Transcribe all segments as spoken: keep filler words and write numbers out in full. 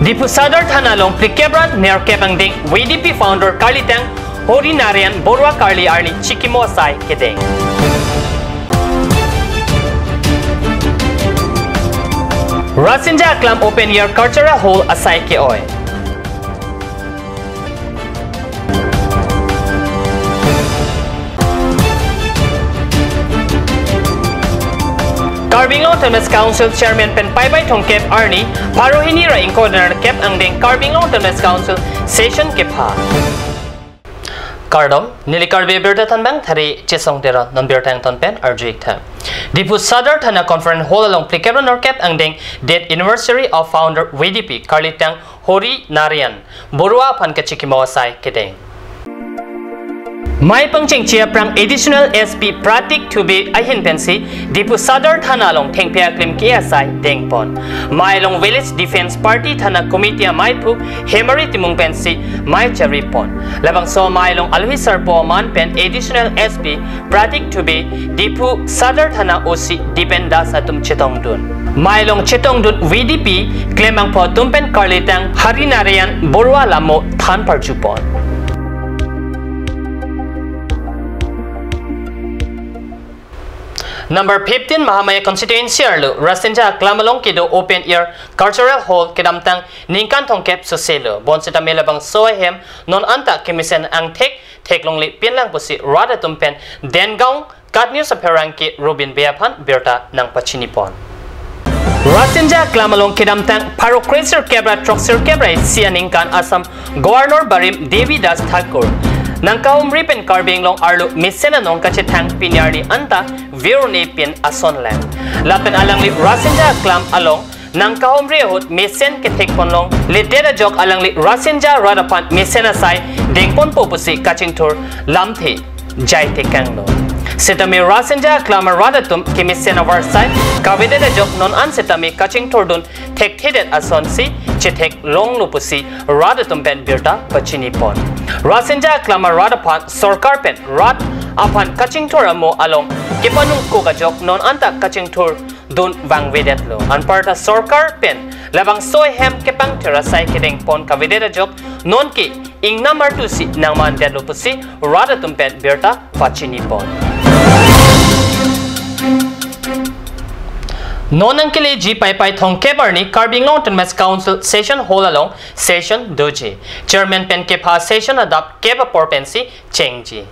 Diphu Sadar Thana along phlikep ra nerkep angdeng V D P founder karlitang Hari Narayan Borua karli arni chikimo asai kedeng. Rasinja Aklam Open Air Cultural Hall asai ke-oi. Karbi Anglong Autonomous Council Chairman pen Paipai thomkep arni pharo hini ra ingkoi ra nerkep angdeng Karbi Anglong Autonomous Council session kepha. Kardom, neli Karbi Abirta thanbang Thari Chesong Teron, non birta angton pen arju-ik tha. Diphu Sadar Thana Conference Hall along phlikep ra nerkep angdeng death anniversary of founder V D P karlitang Hari Narayan Borua aphan kachikimo asai kedeng. Mei pangchengche aphrang Additional S P Pratik Dubey ahin pensi Diphu Sadar Thana along thengpi aklim ke-e asai dengpon. Mei along Village Defence Party Thana Committee amei phu Hemari Timung pensi mei charipon. Labangso mei along alohi sarpo aman pen Additional S P Pratik Dubey, Diphu Sadar Thana O C Dipen Das atum chetongdun. Mei along chetongdun V D P klemangpho atum pen karlitang Hari Narayan Borua lamo than parjupon. Number fifteen Mahamaya Constituency arlo Rasinja Aklam along kedo Open Air Cultural Hall kedamtang ningkan thomkep soselo. Bonsitame labangso ahem non anta kemesen angthek theklongle pinlang pusi rat atum pen Dengaon KAT News apherangke Robin Bey aphan birta nangpachinipon. Rasinja Aklam along kedamtang pharo kre sirkep ra throksirkep ra isi aningkan Assam Governor barim Devi Das Thakur nangkahumri pen Karbi Anglong arlo mesen anong kachethang pini arni anta virne pin asonlang. Lapen alangli Rasinja Aklam along nangkahumri ahut mesen kethekponlongle det ajok alangli Rasinja rat aphan mesen asai dengponpo pusi kachingthur lamthe jai tekanglo. Sitame Rasinja Aklam arat atum kemesen avarsai kavedet ajok non an sitame kachingthurdun thekthedet asonsi chetheklonglo pusi rat atum pen birta pachinipon. Rasinja Aklam arat aphan sorkar pen rat aphan kachingthur amo along kepanungkok ajok non anta kachingthurdun vangvedetlo. Anparta sorkar pen labangso ahem kepangthir asai kedengpon kavedet ajok nonke ingnam artusi nangmandetlo pusi rat atum pen birta pachinipon. Non nangkeleji Paipai thomkep arni Karbi Anglong Autonomous Council Session Hall along session doji. Chairman pen kepha session adap kep apor pensi chengji.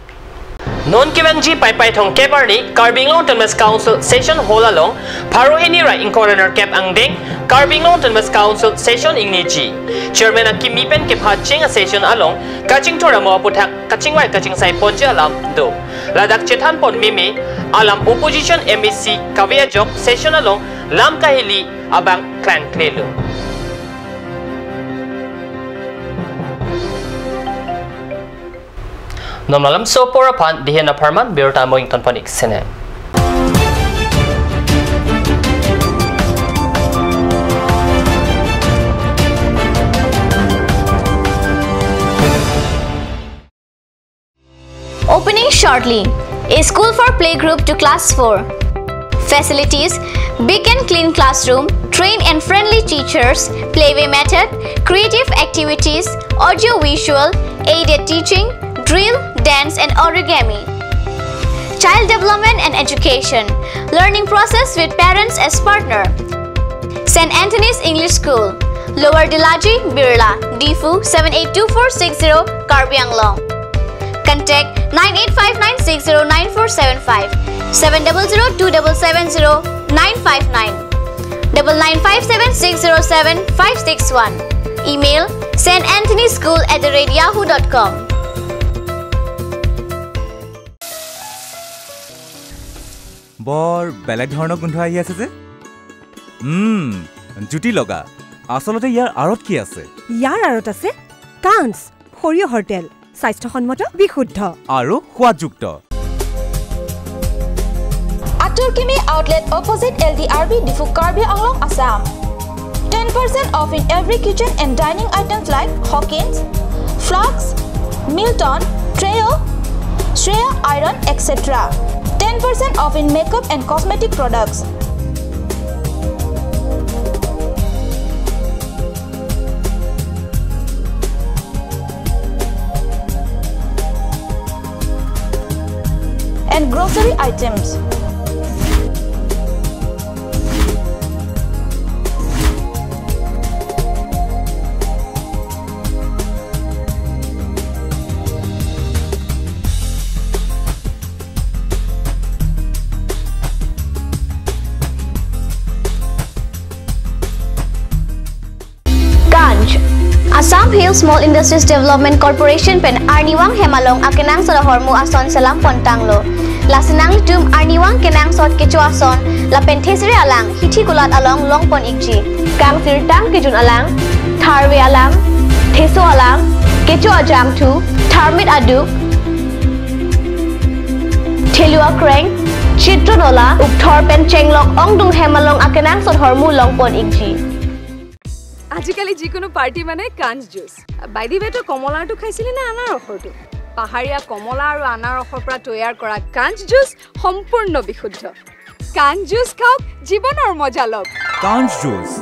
Non kevangji Paipai thomkep arni Karbi Anglong Autonomous Council Session Hall along pharo hini ra ingkoi ra nerkep angdeng Karbi Anglong Autonomous Council session ingneji. Chairman akimi pen kepha cheng a-session along kachingthur amo aputhak kachingvai kachingsai ponji alam do. Ladak chethanpon meme alam opposition M A C kave ajok session along lam kahili abang klangklelo. Non alamso apor aphan dihen apharman birta mo ingtonpon-ik sene. Opening shortly. A school for playgroup to class four. Facilities: big and clean classroom, trained and friendly teachers, playway method, creative activities, audio visual, aided teaching, drill, dance and origami. Child development and education. Learning process with parents as partner. Saint Anthony's English School, Lower Dilaji, Birla, Diphu seven eight two four six zero, Karbi Anglong. Contact nine eight five nine six zero nine four seven five, seven double zero two double seven zero nine five nine, double nine five seven six zero seven five six one. Email saint anthony school at the rate yahoo dot com. বৰ বেলেগ ধৰণৰ গোন্ধ আহি আছে যে। উম, জুতি লগা। আচলতে ইয়াৰ আঁৰত কি আছে? ইয়াৰ আঁৰত আছে কাঞ্চ, সৰিয়হৰ তেল, স্বাস্থ্যসন্মত, বিশুদ্ধ। আৰু সোৱাদযুক্ত। Atur Kimi Outlet, opposite L D R B, Diphu, Karbi Anglong, Assam. Ten percent off in every kitchen and dining items like Hawkins, flasks, Milton, trio, Shreya iron, et cetera. Ten percent off in makeup and cosmetic products. Grocery items. Kanj. Assam Hill Small Industries Development Corporation pen arnivang hem along akenangsot ahormu ason selam pontanglo. Lasi nanglitum arnivang kenangsot kecho ason lapen thesere alang hithi kulat along longpon ikji. Kangsirtang kejun alang, tharve alang, theso alang, kecho ajangthu, tharmit aduk, thelu akreng, chitron ola, ukthor pen chenglok ongdung hem along akenangsot hormu longpon ikji. আজিকালি যিকোনো পাৰ্টি মানে কাঞ্জ juice. By the ৱে, তই কমলাৰটো খাইছিলি নে আনাৰসৰটো? পাহাৰীয়া কমলা আৰু আনাৰসৰ পৰা তৈয়াৰ কৰা কাঞ্জ জুচ সম্পূৰ্ণ বিশুদ্ধ। কাঞ্জ জুচ খাওক, জীৱনৰ মজা লওক। Kanj Juice.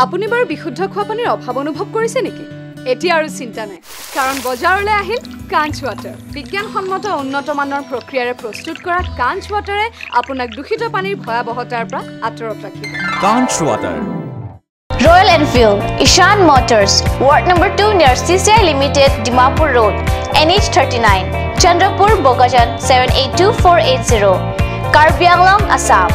আপুনি বাৰু বিশুদ্ধ খোৱা পানীৰ অভাৱ অনুভৱ কৰিছে নেকি? এতিয়া আৰু চিন্তা নাই, কাৰণ বজাৰলৈ আহিল কাঞ্চ ৱাটাৰ। বিজ্ঞানসন্মত উন্নত মানৰ প্ৰক্ৰিয়াৰে প্ৰস্তুত কৰা কাঞ্চ ৱাটাৰে আপোনাক দূষিত পানীৰ ভয়াৱহতাৰ পৰা আঁতৰত ৰাখিব। Kanj Water. Royal Enfield, Ishan Motors, Ward number two near C C I Limited, Dimapur Road, N H thirty-nine, Chandrapur, Bokajan, seven eight two four eight zero, Karbi Anglong, Assam.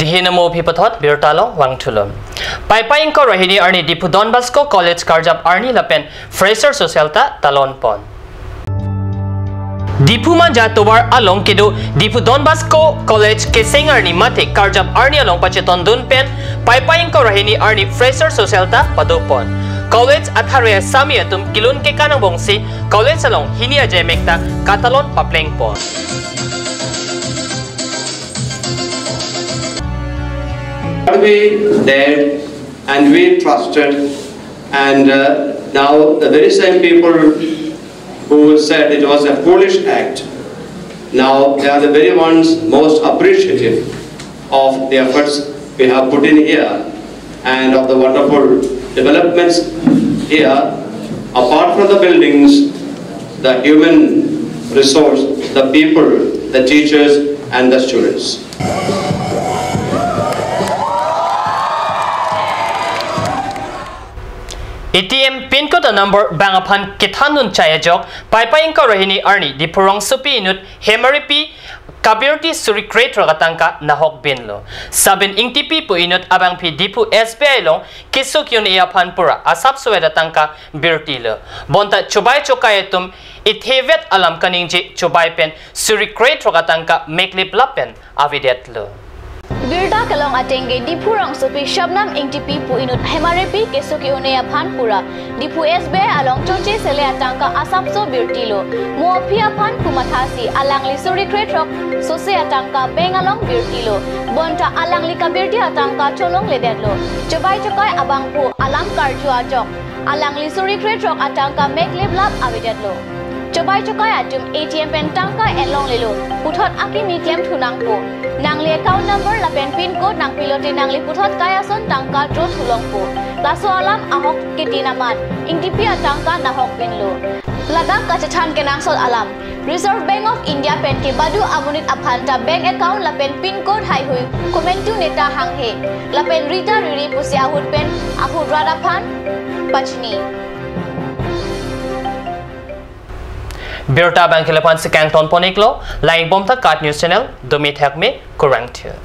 Dihini mo aphi pathot birta along vangthulo. Paipai ingkoi ra hini arni Diphu Don Bosco College karjap arni lapen fresher social ta talon pon. Diphu Manja tovar along kedo Diphu Don Bosco College keseng arni mate karjap arni along pachetondun pen Paipai ingkoi ra hini arni fresher social ta padopon. College athare asami atum kelun kekan angbongsi college along hini ajaimek ta katalon paplengpon. We dared and we trusted, and uh, now the very same people who said it was a foolish act, now they are the very ones most appreciative of the efforts we have put in here and of the wonderful developments here. Apart from the buildings, the human resource, the people, the teachers, and the students. A T M pin code a number bang aphan kethandun chai ajok, Paipai ingkoi ra hini arni Diphu rongsopi inut Hemaripi kabirti suri krethrok atangka nahok binlo. Sabin Ingtipi pu inut abangpi Diphu S B I along keso ke-un-e aphan pura asapso vet atangka birtilo. Bonta chobai chokai atum ithevet alam kaningje chobai pen suri krethrok atangka meklip lap pen avedetlo. Birta kelong atengke Diphu rongsopi Shabnam Ingtipi pu inut Hemaripi keso ke-un-e aphan pura Diphu S B I along choche sele atangka asapso birtilo. Mo aphi aphan pumathasi alangli suri krethrok sose atangka bank along birtilo. Bonta alangli kabirti atangka cholongledetlo. Chobai chokai abangpo alam karju ajok alangli suri krethrok atangka meklip lap avedetlo. Chobai chokai atum A T M pen tangka enlonglelo puthot akimi klemthu nangpo. Nangli account number lapen pin code nangpilote nangli puthot kai ason tangka draw thulongpo. Laso alam ahok kitin amat Ingtipi atangka nahok binlo. Ladak kachethan kenangsot alam. Reserve Bank of India pen kebadu amonit aphan ta bank account lapen pin code haihui komantu neta hanghe lapen rita riri pusi ahut pen ahut rat aphan pachini. Birta abang ke lapu-an si kangton pon-iklo, lang-ik bom tha KAT News Channel, domi thak me, kurvangthu.